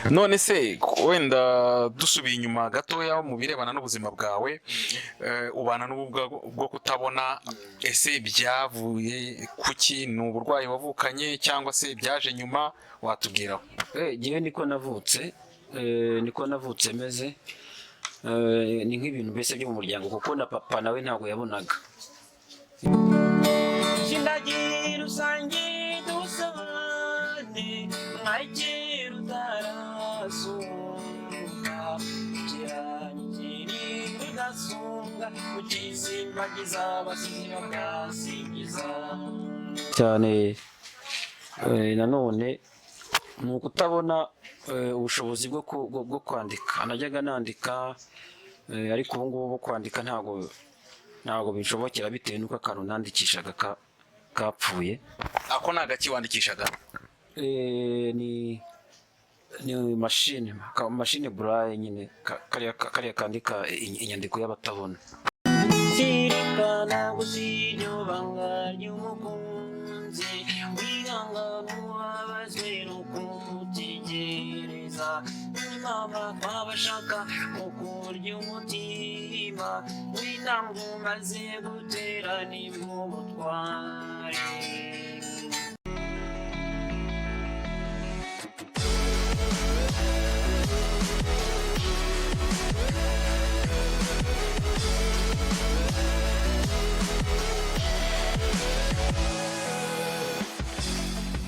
None se wenda dusubiye inyuma gatoya mu birebana n'ubuzima bwawe, ubana n'ubumuga bwo kutabona. Ese byavuye kuki? Ni uburwayi wavukanye cyangwa se byaje nyuma? Watubwiraho. Njyewe niko navutse, niko navutse meze. Ni nk'ibintu mbese byo mu muryango, kuko na papa nawe ntabwo yabonaga. Shindagira rusange dusabane mwakira utarasuka kirangiri rudasumbwa ukisimbagiza abasizi bakasingiza. Cyane. Nanone ni ukutabona ubushobozi bwo kwandika. Najyaga nandika, ariko ubu ngubu kwandika ntabwo binshobokera bitewe n'uko akantu nandikishaga kapfuye. Ako ni agaki wandikishaga? Ni mashine braille nyine, kariya kandika inyandiko y'abatabona. Zirikana gusa iryo banga ry'umukunzi wihangana ubabazwe no kumutegereza. Mama twabashaka ukurya umutima w'intambwe umaze gutera ni mu butware.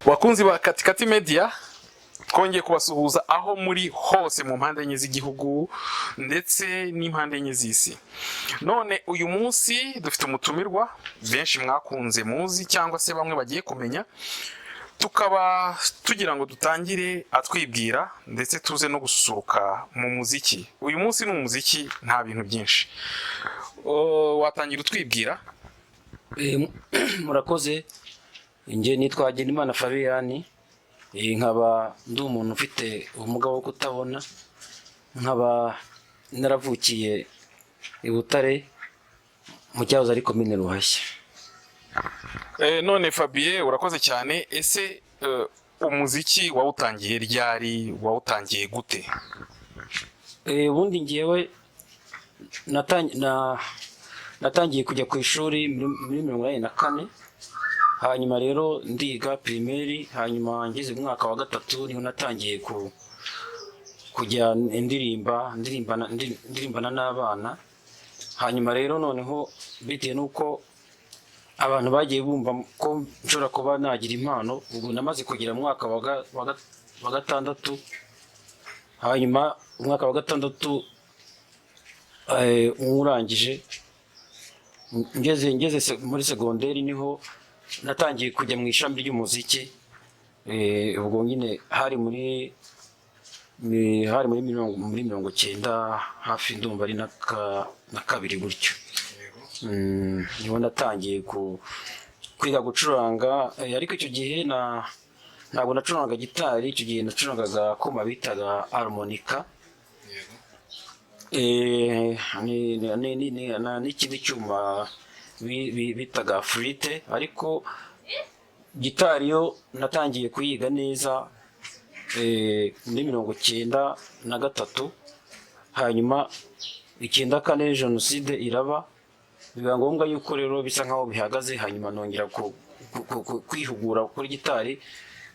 Bakunzi ba Katikati Media, twongeye kubasuhuza aho muri hose mu mpande enye z'igihugu ndetse n'impande enye z'isi. None uyu munsi dufite umutumirwa benshi mwakunze muzi cyangwa se bamwe bagiye kumenya, tukaba tugira ngo dutangire atwibwira ndetse tuze no gususuruka mu muziki. Uyu munsi ni umuziki, nta bintu byinshi. Watangira utwibwira. Murakoze. Njye nitwa Hagenimana Fabiyani, nkaba ndi umuntu ufite ubumuga bwo kutabona, nkaba naravukiye i Butare mu cyahoze ari komine Ruhashya. None Fabien, urakoze cyane. Ese umuziki wawutangiye ryari? Wawutangiye gute? Ubundi ngewe natangiye kujya ku ishuri muri 84. Hanyuma rero ndiga primaire, hanyuma ngeze mu mwaka wa gatatu niho natangiye kujya ndirimba, ndirimbana n'abana. Hanyuma rero noneho bitewe n'uko abantu bagiye bumva ko nshobora kuba nagira impano, ubwo namaze kugera mu mwaka wa gatandatu. Hanyuma umwaka wa gatandatu nywurangije, ngeze muri segonderi niho natangiye kujya mu ishami ry'umuziki. Ubwo nyine hari muri 90 hafi, ndumva ari na kabiri gutyo. Niho natangiye kwiga gucuranga, ariko icyo gihe ntabwo nacuranga gitari. Icyo gihe nacurangaga akuma bitaga harmonica n'ikindi cyuma bitaga flûte. Ariko gitari yo natangiye kuyiga neza muri 93. Hanyuma 94 jenoside iraba, biba ngombwa yuko rero bisa nkaho bihagaze. Hanyuma nongera kwihugura kuri gitari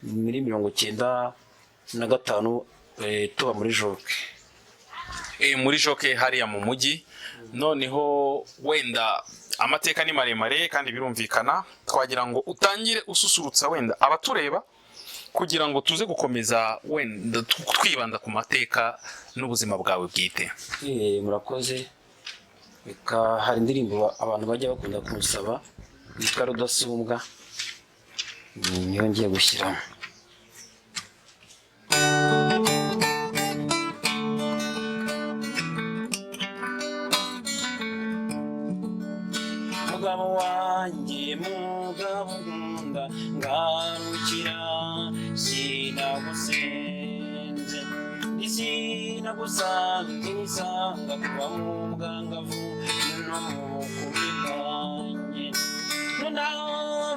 muri 95, tuba muri joke. Muri joke hariya mu mujyi. Noneho wenda amateka ni maremare kandi birumvikana, twagira ngo utangire ususurutsa wenda abatureba kugira ngo tuze gukomeza wenda twibanda ku mateka n'ubuzima bwawe bwite. Murakoze. Reka hari indirimbo abantu bajya bakunda kunsaba yitwa Rudasumbwa, niyo ngiye gushyiramo. Mugabo wanjye, mugabo nkunda, ngarukira sinagusenze sinagusanze nisanga kuva mu bwangavu no mu bukumi bwanjye. Nonaho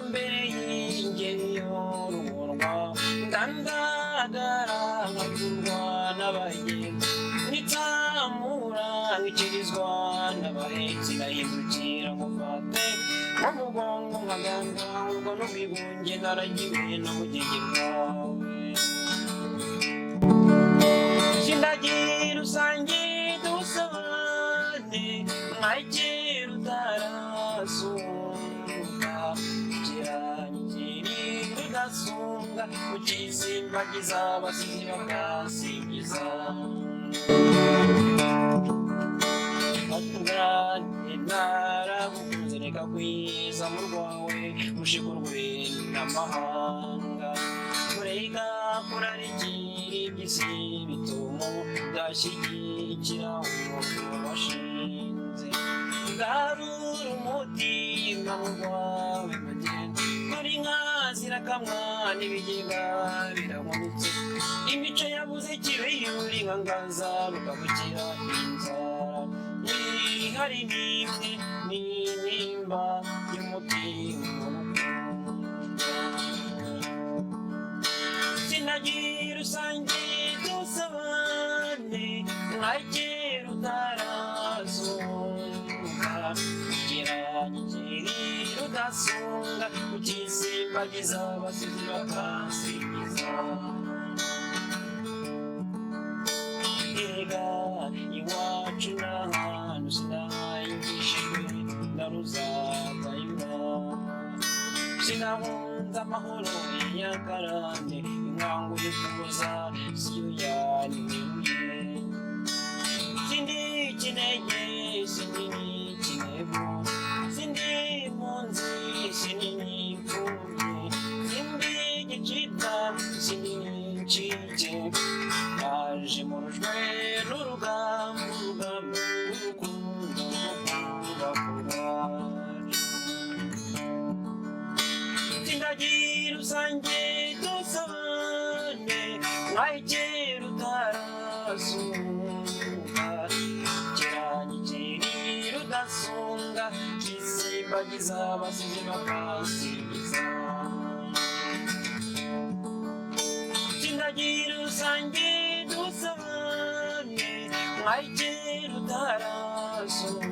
mbere y'ingeri y'urugorwa ndandagara nkagurwa. abagenzi nitsamura nkikirizwa n'abahetsi nahindukira ngo mfate mu mugongo nkagandahurwa n'ubwigunge naragiwe n'ubugenge bwawe sindagira rusange dusabane mwakira utarasuka kirangikiri rudasumbwa ukisimbagiza abasizi bakasingiza atugane naragukunze reka kwiza mu rwawe mushikurwe n'amahanga kureka kurarikira iby'isi bituma udashyigikira umuntu washinze garura umutima mu rwawe mugenda dore inka zirakamwa n'ibigega birankurutse imico yabuze kibiyura inka nganza rukabukira inzara ihari n'imwe n'intimba y'umutima ukunda sinagira rusange dusabane mwakira utarasuka kirangikiri rudasunga ukisimbagiza abasizi bakasingiza erega iwacu n'ahantu sinahingishijwe na ruzatayura sinahunze amahoro y'inyakarande inkangu y'ukuboza siyo yanteruye sindi ikinege sindi n'ikinego sindi impunzi sindi n'imfubyi sindi igicibwa sindi n'incike naje mu rujwe n'urugamba urugamba rw'urukundo rwo kubaka urwacu Tindagira rusange dusabane mwakira utarasuka kirangikiri rudasunga kisimbagiza abasizi bakasingiza Tindagira rusange dusabane mwakira utarasuka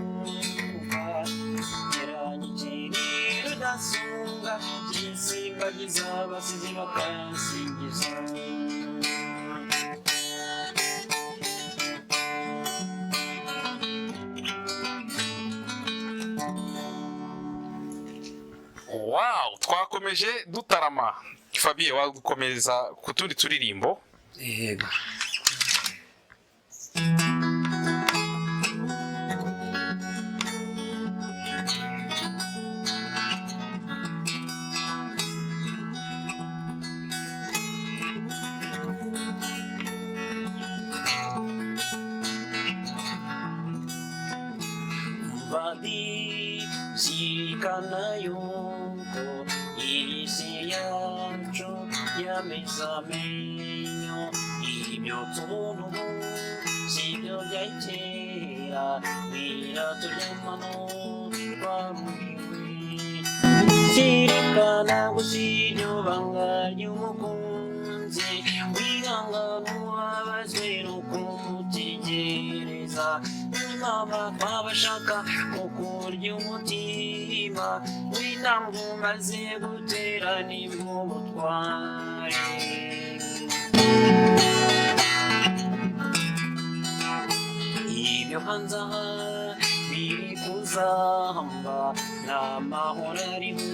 kirangikiri rudasunga kisimbagiza abasizi bakasingiza Wow, twakomeje dutarama. Fabien, wadukomeza ku tundi turirimbo. Yego. Badi zirikana yuko iyi si yacu yameze amenyo ibyo tubona ubu si byo bya kera biraturyamano twaruhiwe zirikana gusa iryo banga ry'umukunzi wihangana ubabazwe no kumutegereza mama twabashaka kukurya umutima w'intambwe umaze gutera nibwo butware ibyo hanze aha biri kuzamba nta mahoro ariho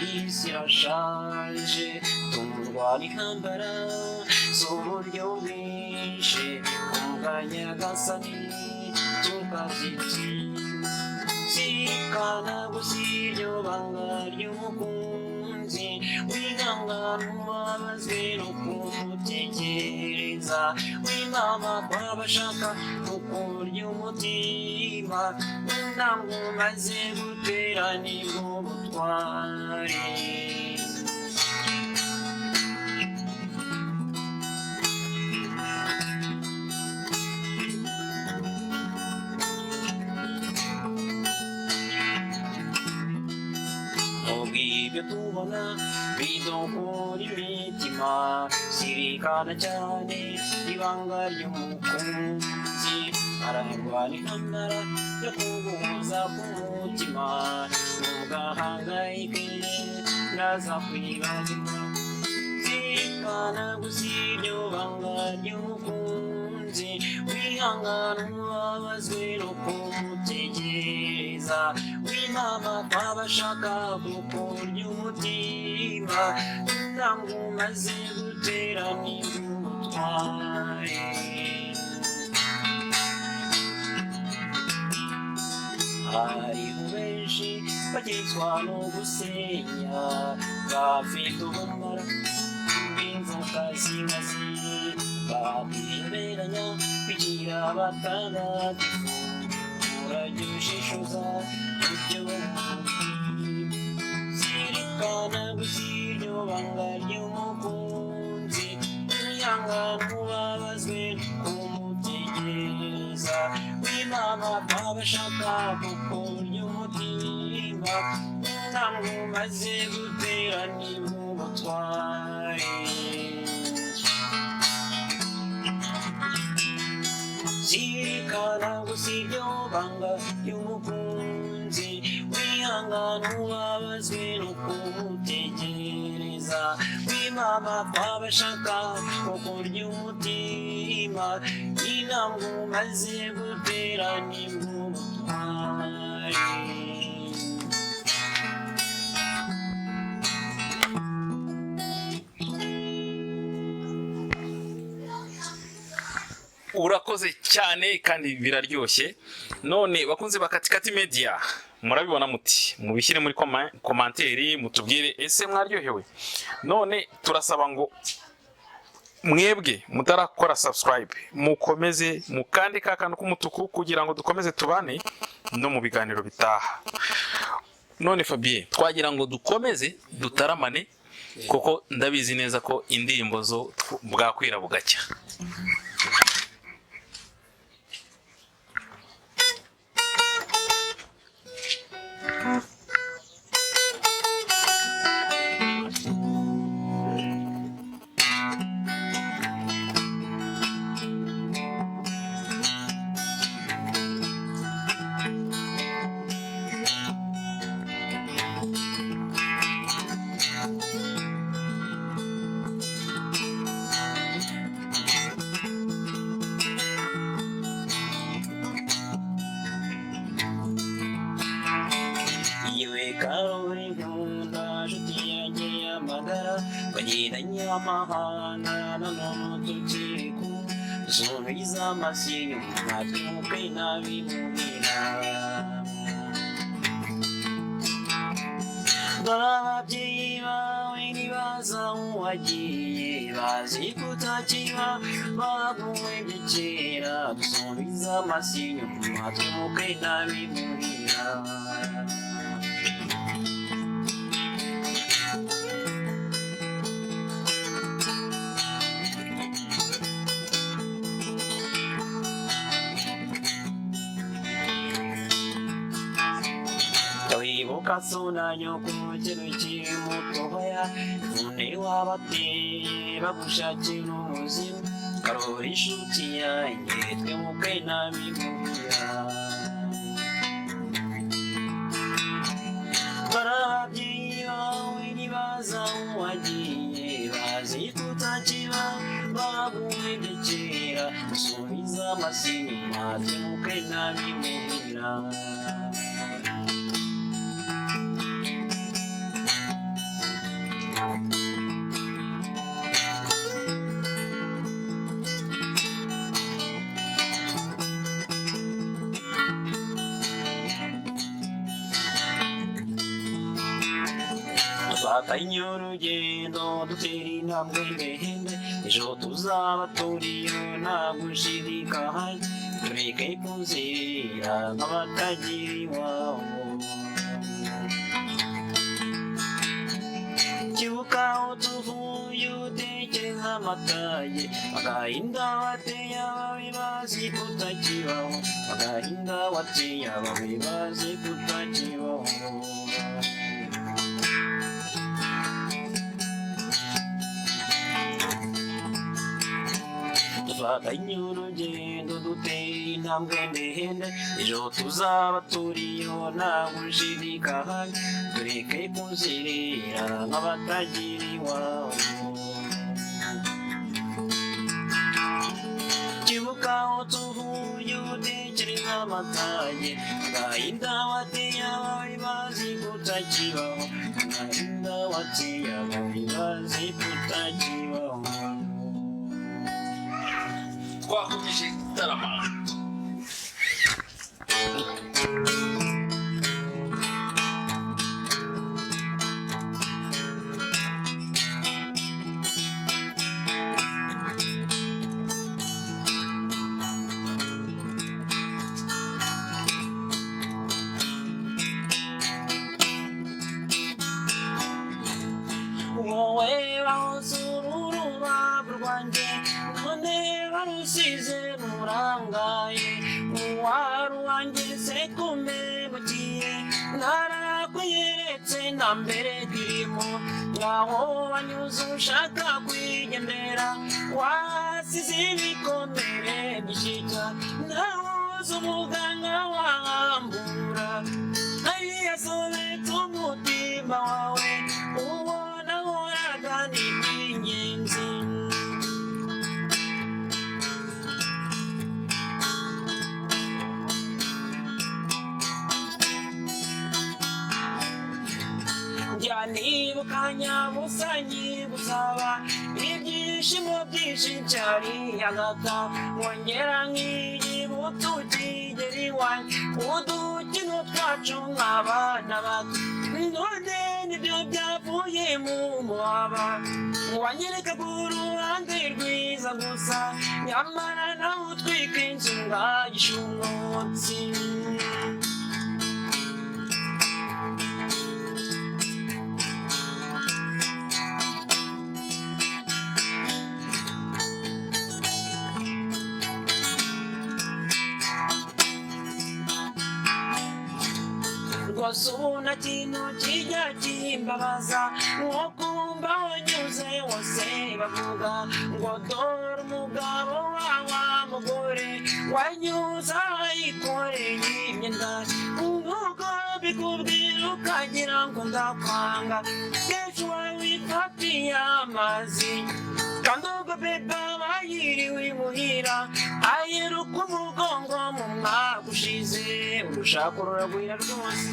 isi irashaje turwana intambara z'uburyo bwinshi kubwa nyagasani tukazitsinda zirikana gusa iryo banga ry'umukunzi wihangana ubabazwe no kumutegereza w'inama twabashaka kukurya umutima intambwe umaze gutera nibwo butware nubwo ibyo tubona Bidukura imitima, zirikana cyane ibanga ry'umukunzi. Ararwana intambara yo kuguhoza ku mutima, ntugahangayike ndaza kwibagirwa. Zirikana gusa iryo banga ry'umukunzi, wihangana ubabazwe no kumutegereza. Wimama kw'abashaka kukurya umutima, intambwe umaze gutera n'ubutware. Hariho benshi bagezwa no gusenya, bafite ubumara bw'inzoka z'inkazi, bakiyoberanya bigira batagatifu. Urajya ushishoza ibyo bamubwira, zirikana gusa iryo banga ry'umukunzi, wihangane ubabazwe kumutegereza. Wimama kw'abashaka kukurya umutima, intambwe umaze gutera n'ubutware. Zirikana gusa iryo banga ry'umukunzi, wihangane ubabazwe no kumutegereza. Wimama kw'abashaka kukurya umutima, intambwe umaze gutera n'ubutware. Urakoze cyane kandi biraryoshye. None bakunze ba Katikati Media, murabibona muti? Mubishyire muri commentaire, mutubwire ese mwaryohewe. None turasaba ngo mwebwe mutarakora subscribe mukomeze mukande ka kantu k'umutuku kugira ngo dukomeze tubane no mu biganiro bitaha. None Fabien, twagira ngo dukomeze dutaramane, kuko ndabizi neza ko indirimbo zo bwakwira bugacya. Iwe karori nkunda nshuti yanjye y'amagara, twagendanye amahanga na none tukiri kumwe. Dusubiza amaso inyuma twibuke n'abimubwira. Dore ababyeyi bawe ntibaza aho wagiye, bazi ko utakiba, baguhebye kera. Dusubiza amaso inyuma twibuke n'abimubwira. Wibuka so na nyoko kintu kiri mutoya, imvune wabateye bagushakira ubuzima. Karori inshuti yanjye twibuke n'abimubwira. Dore ababyeyi bawe ntibaza aho wagiye, bazi ko utakiba, baguhebye kera. Dusubiza amaso inyuma twibuke n'abimubwira. Dufatanye urugendo dutera intambwe ndende, ejo tuzaba turiyo nta gushidikanya. Tureke kuzerera nk'abatagira iwabo. Kibuka aho tuvuye utekereza amataye, agahinda wateye ababi bazi kutakibaho, agahinda wateye ababi bazi kutakibaho. Dufatanye urugendo, duteye intambwe ndende, ejo tuzaba turiyo nta gushidikanya. Tureke kuzerera nk'abatagira iwabo. Kibuka aho tuvuye, utekereza amatage, agahinda wateye abawe bazi kutakibaho, agahinda wateye abawe bazi kutakibaho. Twakomeje gutarama. Wowe wahoze uru urubavu rwanjye, none warusize rurangaye. Uwari uwanjye se kumbemukiye? Narakwiyeretse na mbere kirimo, ngaho wanyuze ushaka kwigendera. Wasize ibikomere byinshi, nawe umuganga wahambura ariyasobetse umutima wawe. Ubona horaga ni iby'ingenzi. Njya nibuka nyabusa nyibusaba, ibyishimo byinshi byari agata, nkongera nkiyibutsa ukigera iwanjye, udukino twacu nk'abana bato. None nibyo byavuye mu muhaba, wanyereka ku ruhande rwiza gusa, nyamara nawe utwika inzu ngagisha umwotsi. Rwose ubu nta kintu kijya kimbabaza nko kumva wanyuze wose bavuga ngo dore umugabo wa wa mugore wanyuze ayikoreye imyenda. Nk'uko bikubwira ukagira ngo ndakwanga, kenshi wawe wifatiye amazi, kandi ubwo bebe aba yiriwe imuhira, ayiruka umugongo mu mwaka ushize. Urushako ruragwira rwose.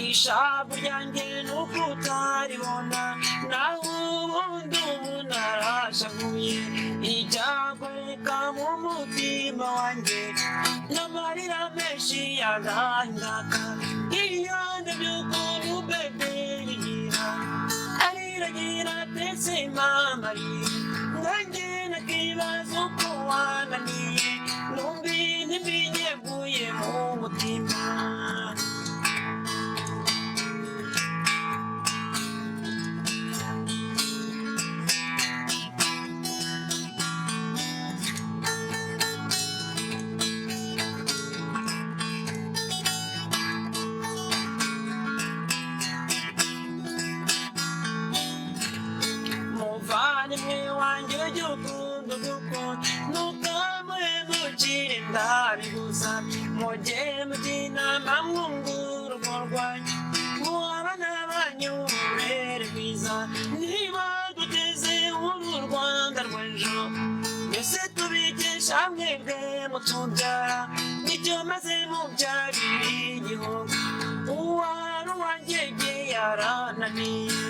Ishavu ryanjye nuko utaribona, naho ubundi ubu narashavuye. Icyakwereka mu mutima wanjye n'amarira menshi yagahindaka, iyo ndebye ukuntu bebe yigira ariragira ndetse mama arira, nanjye nakibaza uko wananiye, numbi ntimbinyeguye mu mutima. Muvandimwe wanjye, ujye ukunda ugukunda, ntukamuhemukire ndabigusabye. Mujye mujya inama, mwungura urugo rwanyu, muha abana banyu uburere bwiza. Niba duteze uru Rwanda rw'ejo, mbese tubikesha mwebwe mutubyara, nicyo maze mubyarira igihugu. Uwari uwanjye yarananiye.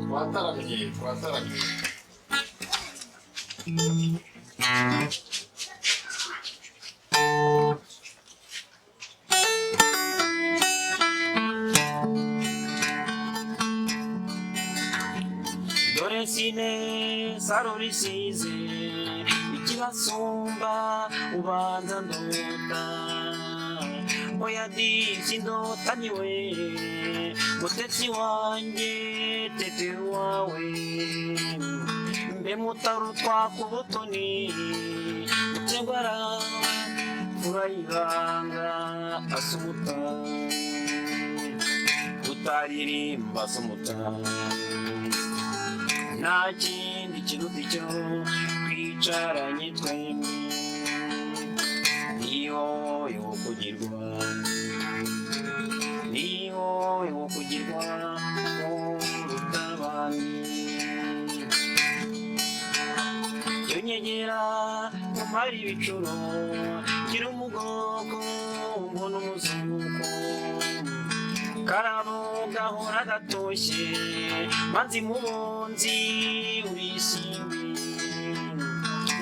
Twataramye, twataramye. Dore sine sarurisize. Ikibasumba ubanza ndota, oya disi ndota niwe mutetsi wanjye, tete wawe mbe mutarutwa ku butoni, mutegwara furayibanga asumuta utaririmba asumuta. Nta kindi kiruta icyo twicaranye twembi, ni wowe wo kugirwa, ni wowe wo kugirwa uruta abandi. Iyo nyegera umara ibicuro, gira umugogo mbona umuzuko, karabo gahora gatoshye, manzi mubunzi urisimbi,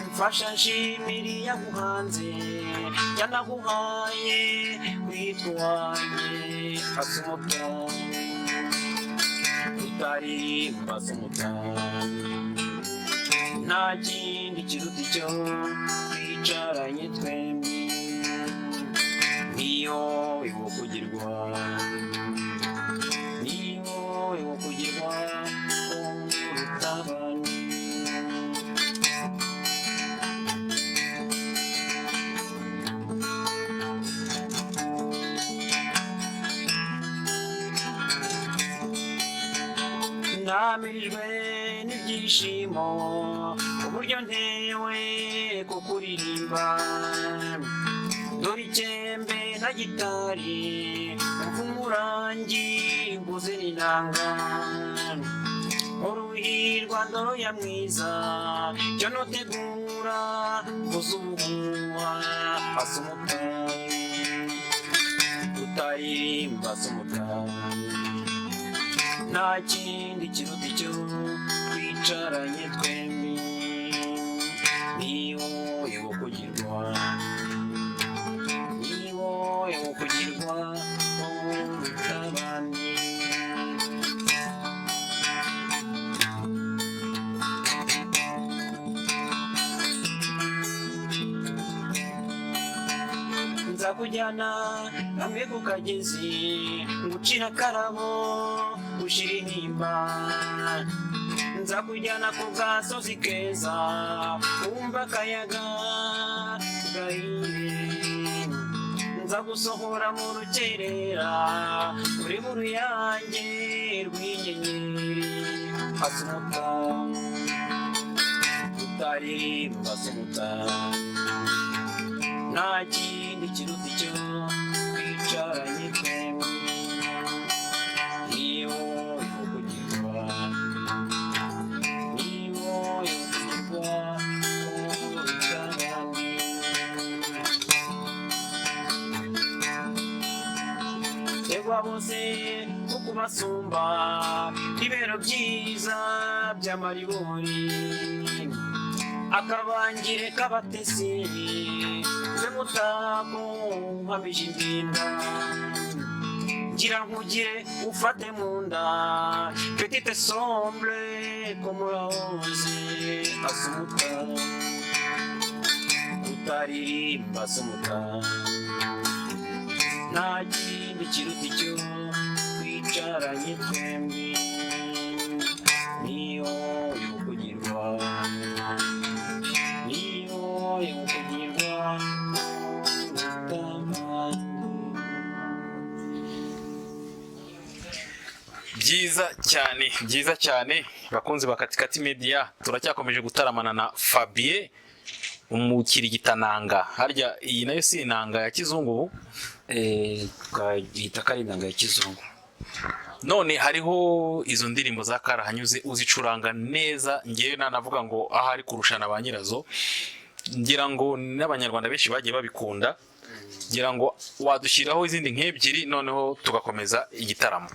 mfasha nshimira iyaguhanze, yanaguhaye witwa uwanjye asumuta utaririmba asumuta. Nta kindi kiruta icyo twicaranye twembi, niyo wo kugirwa, niyo wo kugirwa uruta abandi. Namirijwe n'ibyishimo uburyo ntewe kukuririmba, dore ikembe na gitari umva umurangi mbuze n'inanga, uruhirwa ndoro ya mwiza cyo notegura mbuze ubuhuha asumuta utaririmba asumuta. Nta kindi kiruta icyo twicaranye twembi, ni wowe wo kugirwa, ni wowe wo kugirwa uruta abandi. Nzakujyana hamwe ku kagezi, ngucira akarabo ushira intimba, nzakujyana ku gasozi keza wumva akayaga gahiye, nzagusohora mu rukerera uri mu ruyange rw'inyenyeri asumuta utaririmba asumuta. Nta kindi kiruta icyo twicaranye twembi, ni wowe wo kugirwa, ni wowe wo kugirwa uruta abandi. Tegwa bose kuko ubasumba ibero byiza by'amaribori, akabangire k'abatesi mbe mutako nkamije indinda, ngira nkugire ufate mu nda petite sombre comme la rose asumuta utaririmba asumuta. Nta kindi kiruta icyo twicaranye twembi, niyo yo kugirwa, niyo yo kugirwa uruta abandi. Byiza cyane, byiza cyane, bakunzi ba Katikati Media, turacyakomeje gutaramana na Fabien umukirigitananga. Harya iyi nayo si inanga ya kizungu ubu? Twayita ko ari inanga ya kizungu. None hariho izo ndirimbo za karahanyuze uzicuranga neza, ngewe nanavuga ngo ahari kurushana ba nyirazo, ngira ngo n'abanyarwanda benshi bagiye babikunda, ngira ngo wadushyiraho izindi nk'ebyiri noneho tugakomeza igitaramo.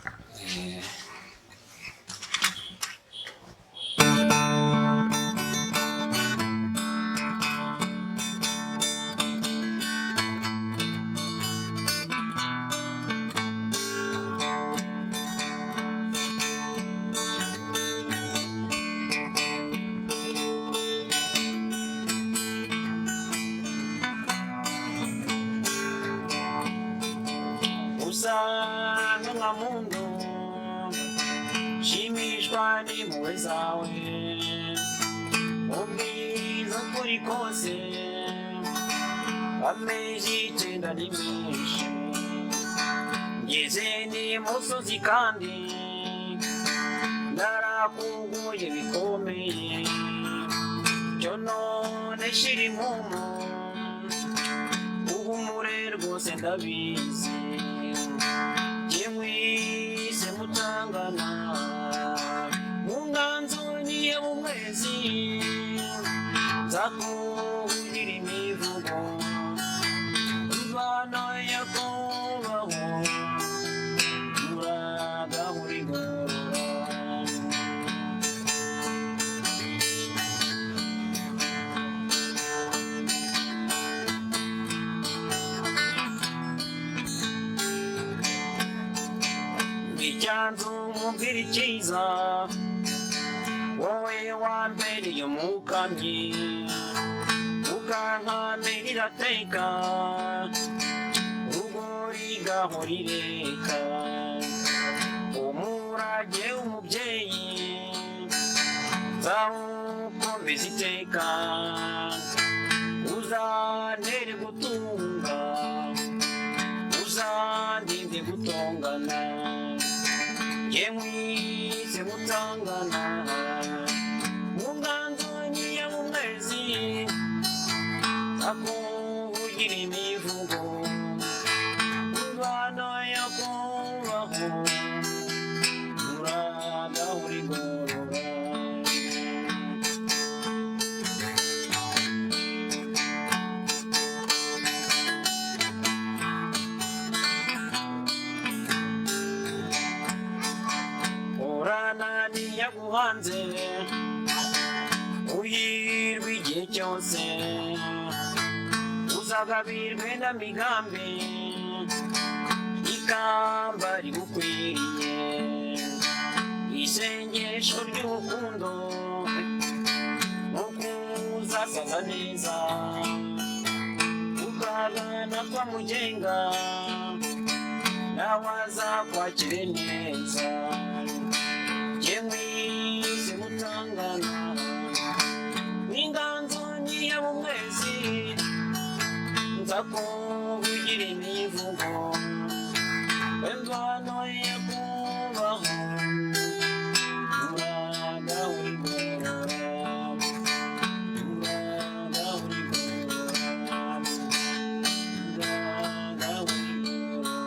Impuhwe zawe ubwiza kuri kose, amezi 9 ni menshi, ngeze n'imusozi kandi narakuguye bikomeye, cyo none shira impumu uhumure rwose ndabizi, jye mwise mutangana mu nganzo niye mu mwezi, nzakugira imivugo imvano yo kubaho muragahora igorora. Icyanzu nkubwira icyiza, wowe wambereye umukamyi, ukankamira irateka, urugori gahora ireka, umurage w'umubyeyi nzawukomeza iteka, uzantere gutunga, uzandinde gutongana, jye mwise mutangana mu nganzo nyiye mu mwezi, nzakuvugira imivugo imvano yo kubaho muragahora igorora. Horana n'iyaguhanze uhirwe igihe cyose, uzagabirwe na migambi ikamba rigukwiriye, isengesho ry'urukundo nukuzasaza neza, ukagana kwa mugenga nawe azakwakire neza, jye mwise mutangana n'inganzo nyiye mu mwezi, nzakuvugira imivugo imvano yo kubaho muragahora igorora, muragahora igorora, muragahora igorora.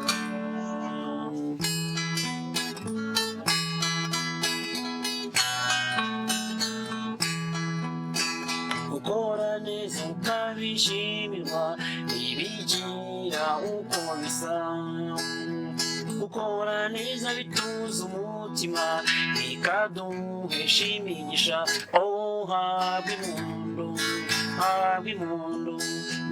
Gukora neza ukabishimirwa ntibigira uko bisa, gukora neza bituza umutima bikaduhesha imigisha, oh habwa impundu, habwa impundu,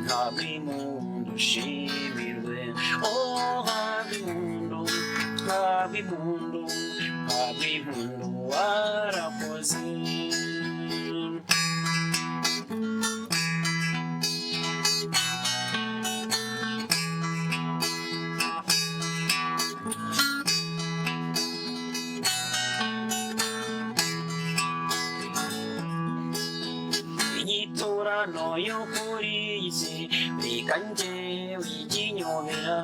habwa impundu ushimirwe, oh habwa impundu, habwa impundu, habwa impundu warakoze. Inyiturano yo kuri iyi si reka njyewe ikinyobera,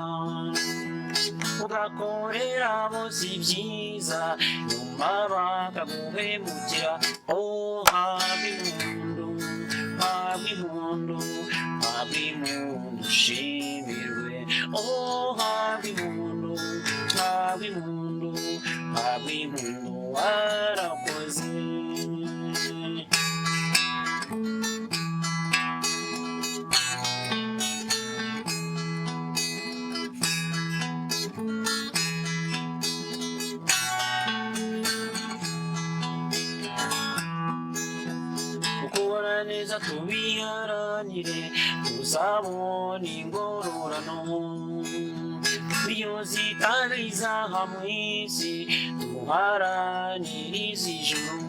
ugakorera bose ibyiza nyuma bakaguhemukira, oh habwa impundu, habwa impundu, habwa impundu ushimirwe, oh habwa impundu, habwa impundu, habwa impundu warakoze. Gukora neza tubiharanire tuzabona ingororano, iyo zitari izaha mu isi duharanire iz'ijuru.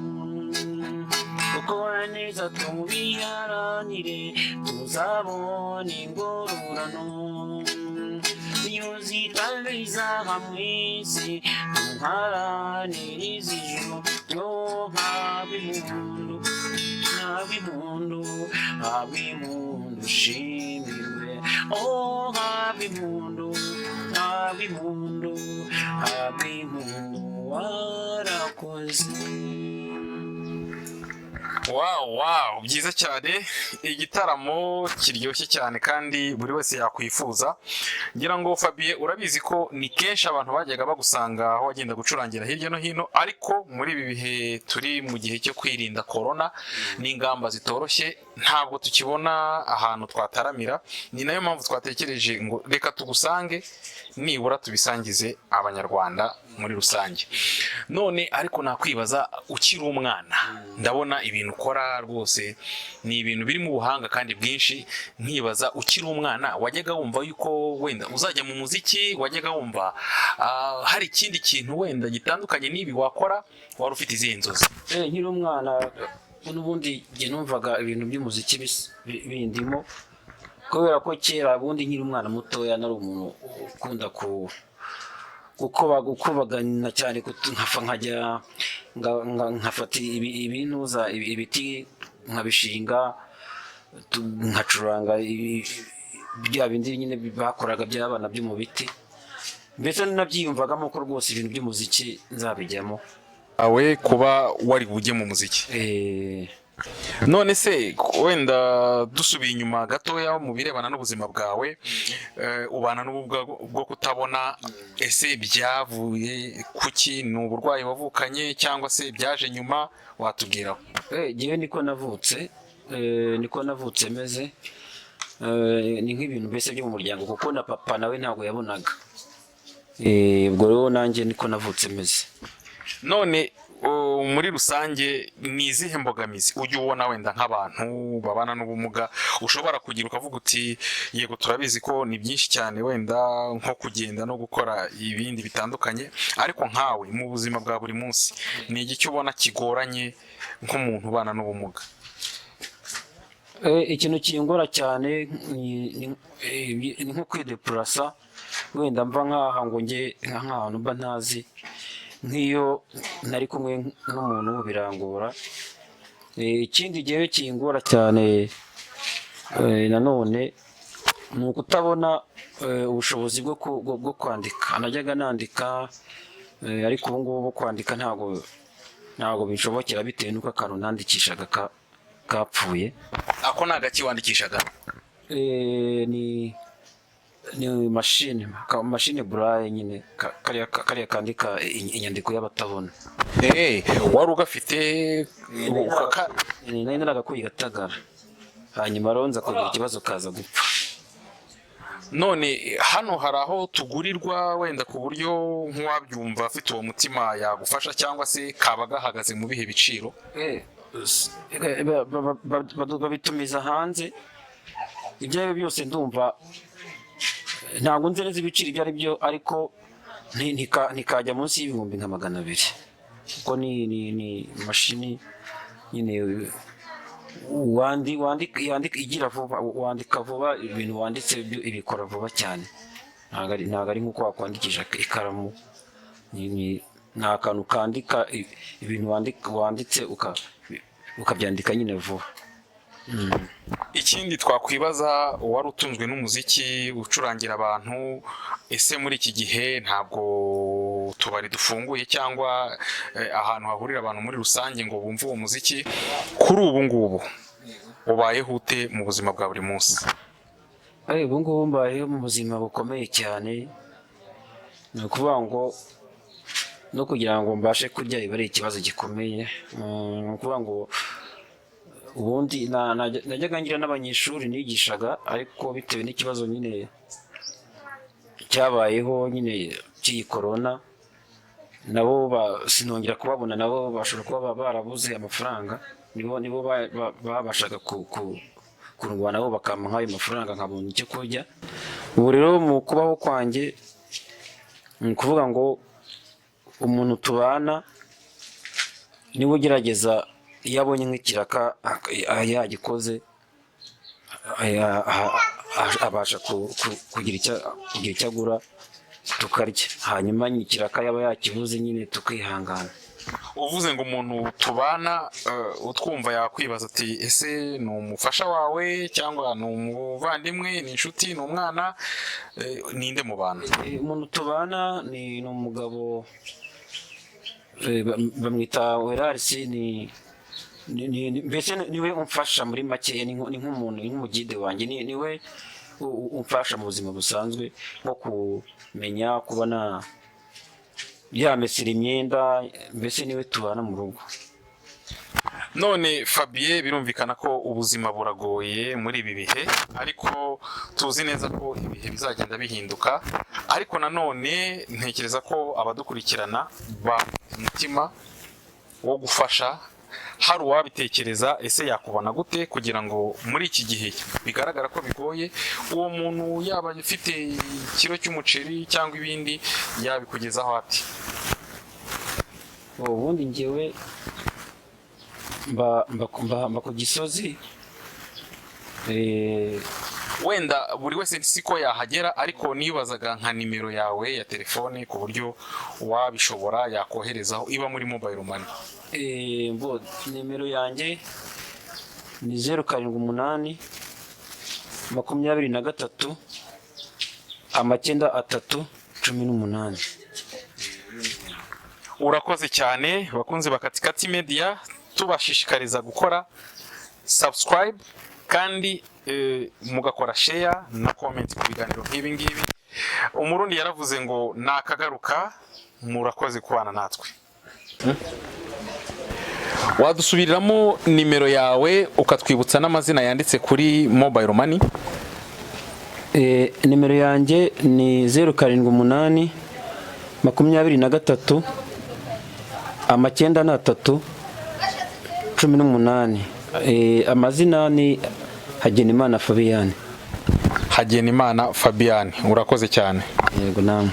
Gukora neza tubiharanire tuzabona ingororano, Niyo zitabiza hamwisi tuharaniriza ijuru. Oh, habwa impundu, habwa impundu, habwa impundu, ushimirwe. Oh, habwa impundu, habwa impundu, habwa impundu, warakoze. Wow, byiza cyane, igitaramo kiryoshye cyane kandi buri wese yakwifuza. Ngira ngo Fabien, urabizi ko ni kenshi abantu bajyaga bagusanga aho wagenda gucurangira hirya no hino, ariko muri ibi bihe turi mu gihe cyo kwirinda corona n'ingamba zitoroshye, ntabwo tukibona ahantu twataramira. Ni nayo mpamvu twatekereje ngo reka tugusange, nibura tubisangize Abanyarwanda muri rusange. None ariko nakwibaza, ukiri umwana, ndabona ibintu ukora rwose ni ibintu birimo ubuhanga kandi bwinshi, nkibaza, ukiri umwana wajyaga wumva yuko wenda uzajya mu muziki? Wajyaga wumva hari ikindi kintu wenda gitandukanye n'ibi wakora? Wari ufite izihe nzozi? Nkiri umwana n'ubundi njye numvaga ibintu by'umuziki bindimo, kubera ko kera ubundi nkiri umwana mutoya nari umuntu ukunda ku gukuba gukubagana cyane, nkajya nkafata ibintuza ibiti nkabishinga, nkacuranga bya bindi nyine bakoraga by'abana byo mu biti. Mbese nabyiyumvagamo ko rwose ibintu by'umuziki nzabijyamo. Awe kuba wari bujye mu muziki? Eh. None se wenda dusubiye inyuma gatoya mu birebana n'ubuzima bwawe, ubana n'ubumuga bwo kutabona, ese byavuye kuki? Ni uburwayi wavukanye cyangwa se byaje nyuma? Watubwiraho. Njyewe niko navutse, niko navutse meze. Ni nk'ibintu mbese byo mu muryango, kuko na papa nawe ntabwo yabonaga. Ubwo rero nanjye niko navutse meze. None muri rusange ni izihe mbogamizi ujya ubona wenda nk'abantu babana n'ubumuga ushobora kugira ukavuga uti yego, turabizi ko ni byinshi cyane, wenda nko kugenda no gukora ibindi bitandukanye, ariko nkawe mu buzima bwa buri munsi ni igiki ubona kigoranye nk'umuntu ubana n'ubumuga? Ikintu kingora cyane ni nko kwidepurasa, wenda mva nk'aha ngo njye nk'ahantu mba ntazi. Nk'iyo nari kumwe n'umuntu birangora. Ikindi gihe kingora cyane nanone ni ukutabona ubushobozi bwo kwandika. Najyaga nandika, ariko ubu ngubu kwandika ntabwo binshobokera, bitewe n'uko akantu nandikishaga kapfuye. Ako ni agaki wandikishaga? Ni mashine mashine braille nyine, kariya kandika inyandiko y'abatabona. Wari ugafite Nari naragakuye i Gatagara, hanyuma rero nza kugira ikibazo kaza gupfa. None hano hari aho tugurirwa wenda ku buryo nk'uwabyumva afite uwo mutima yagufasha, cyangwa se kaba gahagaze mu bihe biciro? Babitumiza hanze. Ibyo ari byo byose ndumva ntabwo nzi neza ibiciro ibyo ari byo, ariko ntikajya munsi y'ibihumbi nka 200, kuko ni mashini nyine wandika igira vuba, wandika vuba ibintu wanditse ibikora vuba cyane. Ntabwo ari nk'uko wakwandikisha ikaramu. Ni akantu kandika ibintu wanditse ukabyandika nyine vuba. Ikindi twakwibaza, wari utunzwe n'umuziki ucurangira abantu, ese muri iki gihe ntabwo utubari dufunguye cyangwa ahantu hahurira abantu muri rusange ngo bumve uwo muziki, kuri ubu ngubu ubayeho ute mu buzima bwa buri munsi? Ubu ngubu mbayeho mu buzima bukomeye cyane. Ni ukuvuga ngo no kugira ngo mbashe kurya biba ari ikibazo gikomeye. Ni ukuvuga ngo ubundi najyaga ngira n'abanyeshuri nigishaga, ariko bitewe n'ikibazo nyine cyabayeho nyine cy'iyi korona, nabo sinongera kubabona. Nabo bashobora kuba barabuze amafaranga, nibo babashaga kurwanaho bakampa nk'ayo mafaranga nkabona icyo kurya. Ubu rero mu kubaho kwanjye ni ukuvuga ngo umuntu tubana niwe ugerageza, iyo abonye nk'ikiraka yagikoze. abasha kugira icyo agura tukarya, hanyuma ikiraka yaba yakibuze nyine tukihangana. Uvuze ngo umuntu tubana, utwumva yakwibaza ati: "Ese ni umufasha wawe cyangwa ni umuvandimwe, ni inshuti, ni umwana? Ninde mubana?" Umuntu tubana ni umugabo, bamwita Werarisi, mbese niwe umfasha muri make, ni nk'umuntu, ni nk'umugide wanjye, niwe umfasha mu buzima busanzwe, nko kumenya kuba na yamesera imyenda, mbese niwe tubana mu rugo. None Fabien, birumvikana ko ubuzima buragoye muri ibi bihe, ariko tuzi neza ko ibihe bizagenda bihinduka. Ariko nanone ntekereza ko abadukurikirana bafite umutima wo gufasha. Hari uwabitekereza, ese yakubona gute kugira ngo muri iki gihe bigaragara ko bigoye, uwo muntu yaba afite ikiro cy'umuceri cyangwa ibindi, yabikugezaho ati? Ubundi njyewe mba ku Gisozi. Wenda buri wese siko yahagera, ariko nibazaga nka nimero yawe ya telefone, ku buryo uwabishobora yakoherezaho, iba muri mobile money. Mbo nimero yanjye ni 078 23 93 18. Urakoze cyane. Bakunzi ba Katikati Media, tubashishikariza gukora subscribe kandi mugakora share na comment ku biganiro nk'ibi ngibi. Umurundi yaravuze ngo nakagaruka. Murakoze kubana natwe. Wadusubiriramo nimero yawe, ukatwibutsa n'amazina yanditse kuri mobile money? Nimero yanjye ni 078 23 93 18. Amazina ni Hagenimana Fabiyani. Hagenimana Fabian, urakoze cyane. Yego, namwe.